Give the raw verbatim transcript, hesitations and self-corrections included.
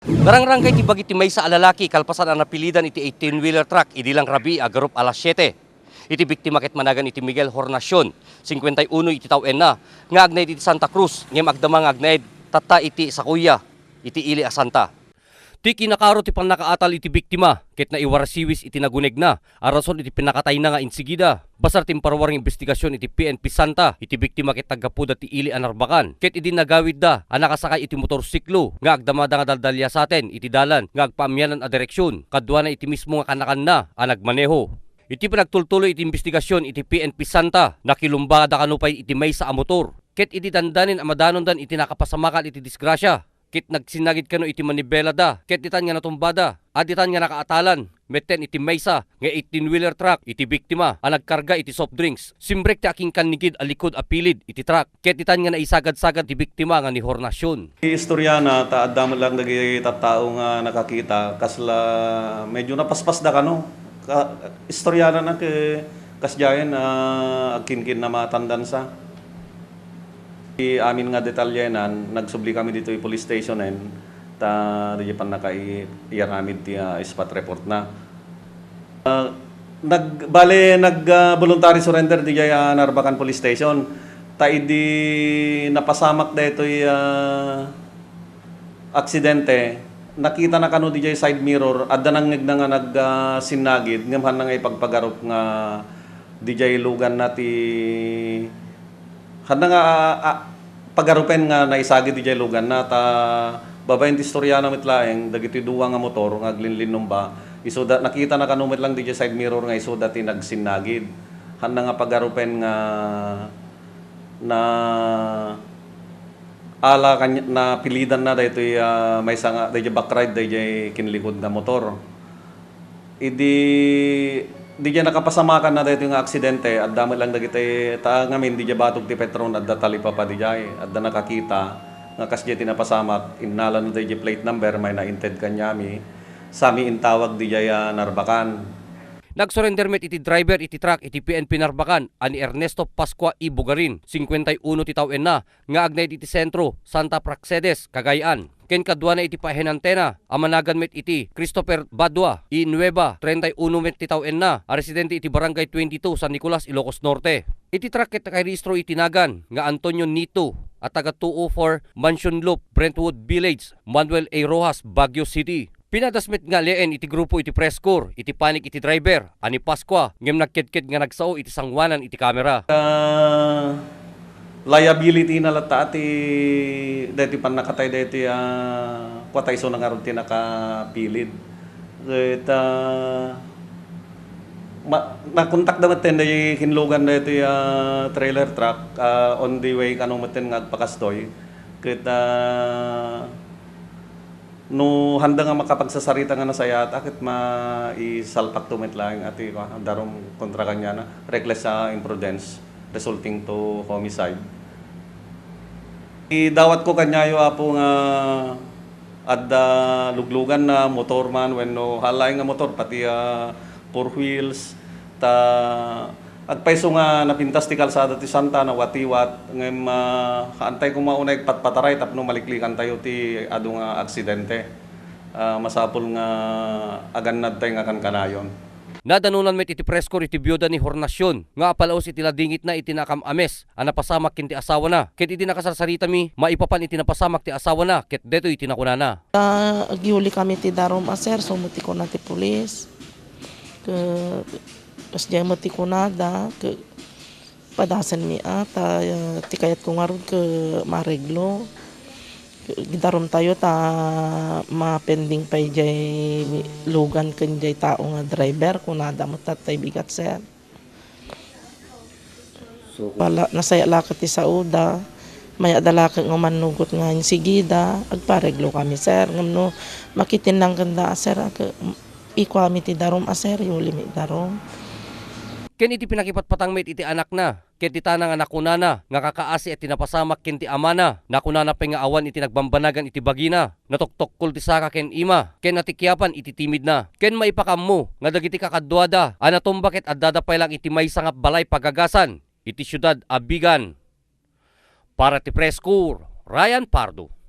Narangrangga iti bagi ti maysa a lalaki kalpasan a napilidan iti eighteen-wheeler truck idi lang rabii a garup alas siete. Iti biktima ket managan iti Miguel Hornacion, singkuenta y uno iti tawenna, nga agnaed iti Santa Cruz, ngem agdama nga agnaed tatta iti Sakuya, iti ili a Santa. Ti kinakaro ti pannakaatal iti biktima ket naiwarasiwis iti nagunegna a rason iti pinakatayna nga insigida. Basar ti imparuar nga imbestigasion iti P N P Santa iti biktima ket naggapuda ti ili a Narbacan ket idi nagawidda a nakasakay iti motorsiklo nga agdamada nga daldaliasaten iti dalan nga agpaamianan a direksion kaduana iti mismo nga kanakanna a nagmaneho. Iti panagtultuloy iti imbestigasion iti P N P Santa, nakilumbada kano pay iti maysa a motor ket idi dandanin a madanondan iti nakapasamakan iti disgrasia, ket nagsinnagid kano iti manibelada, ket ditan nga natumbada, a ditan nga nakaatalan metten iti maysa nga eighteen-wheeler truck iti biktima a nagkarga iti soft drinks. Simrek ti akinkannigid a likud a pilid iti truck, ket ditan nga naisagad-sagad ti biktima nga ni Hornacion. Ti istoriana, ta adda met lang dagiti tattao nga nakakita, kasla medyo napaspasda kano. Ka-, istoriana na ke-, kasdiayen, ah, agkinkinna matandansa. Ti amin nga detalyena, nagsubli kami ditoy police stationen, ta diay pannakaiyaramid ti, ah, spot reportna. Ah, nag-, bale, nag, ah, voluntary surrender diay, ah, Narbacan Police Station. Ta idi napasamak daytoy, ah, aksidente, nakitana kano diay side mirror, adda nangngegna nga nag, ah, sinnagid, ngem hanna nga ipagpagarup nga diay luganna ti, hanna nga, ah, ah, pagarupen nga naisagid diay luganna, ta babaen ti istoriana met laeng, dagiti dua nga motor nga aglinlinnumba, isuda, nakitana kano met lang diay side mirror nga isuda ti nagsinnagid. Hanna nga pagarupen nga na ala kanya-, napilidanna daytoy, ah, maysa nga, daydiay backride, daydiay kinlikod nga motor. Idi, didiay nakapasamakanna daytoy nga aksidente, adda met lang dagiti, ta ngamin, didiay batog ti Petron, adda talipapa didiay, adda nakakita nga kasdiay ti napasamak, innalana daydiay plate number, mayna inted kaniami, sami intawag didiay, ah, Narbacan. Nagsurrender met iti driver iti truck iti P N P Narbacan a ni Ernesto Pascua E. Bugarin, singkuenta y uno ti tawenna, nga agnaed iti sentro, Santa Praxedes, Cagayan. Ken kaduana iti pahenantena a managan met iti Christopher Badua E. Nueva, treinta y uno met ti tawenna, a residente iti Barangay twenty-two, San Nicolas, Ilocos Norte. Iti truck ket nakairehistro iti nagan nga Antonio Nito a taga two oh four Mansion Loop, Brentwood Village, Manuel A. Roxas, Baguio City. Pinadas met nga alien iti grupo iti press corps iti panik iti driver a ni Pascua ngem nagkedked nga nagsao iti sanguanan iti kamera. Ah, liability na latta ti daytoy pannakatay daytoy, ah, kua ta isu na ngarud ti nakapilid. Ket, ah, ma-, nakontakda met ten daytoy kinlugan daytoy, ah, trailer truck, ah, on the way kano met ten nga agpakastoy. Ket, ah, No handa nga makapagsasarita nga nasayaat, a ket maisalpakto met laeng a ti, kua, darum kontra kaniana, reckless, ah, imprudence resulting to homicide. Idawatko kaniayo, Apo, nga adda lugluganna, motor man wenno haan laeng nga motor, pati, ah, four wheels, ta agpayso nga napintas ti kalsada ti Santa, nawatiwat, ngem, ah, haantay koma unay agpatpataray tapno maliklikantayo ti adu nga aksidente. Ah, masapul nga agannadtay nga kankanayon. Nadanonan met iti press corps iti biuda ni Hornacion nga apalaus iti ladingitna iti nakam-ames a napasamak ken ti asawana, ket idi nakasarsaritami, maipapan iti napasamak ti asawana, ket daytoy iti nakunana. Ta agyulikami ti darum a, sir, isu met ti kuna ti pulis. Ket kasdiay met ti kunada, ket padasenmi a, ta, eh, ti kayatko ngarud ket maareglo. Ket darumtayo ta mapending pay jay lugan ken jay tao nga driver, kunada met tattay bigat, sir. So, wala, nasayaat la ket ti saoda. Mayatda la ket nga umannugot nga insigida, agpareglo kami, sir. Ngem no makitinnanggenda a, sir, a, ke-, ikuami ti darum a, sir, yulimi darum. Ken iti pinakipatpatang met iti anakna, ket ditana nga nakunana nga kakaasi a ti napasamak ken ti amana, nakunana pay nga awan iti nagbambanagan iti bagina. Natoktokkol ti saka ken ima, ken natikiapan iti timidna. Ken maipakammo nga dagiti kakaduada a natumba ket addada pay lang iti maysa nga balay pagagasan iti siudad a Vigan. Para ti Press Corps, Ryan Pardo.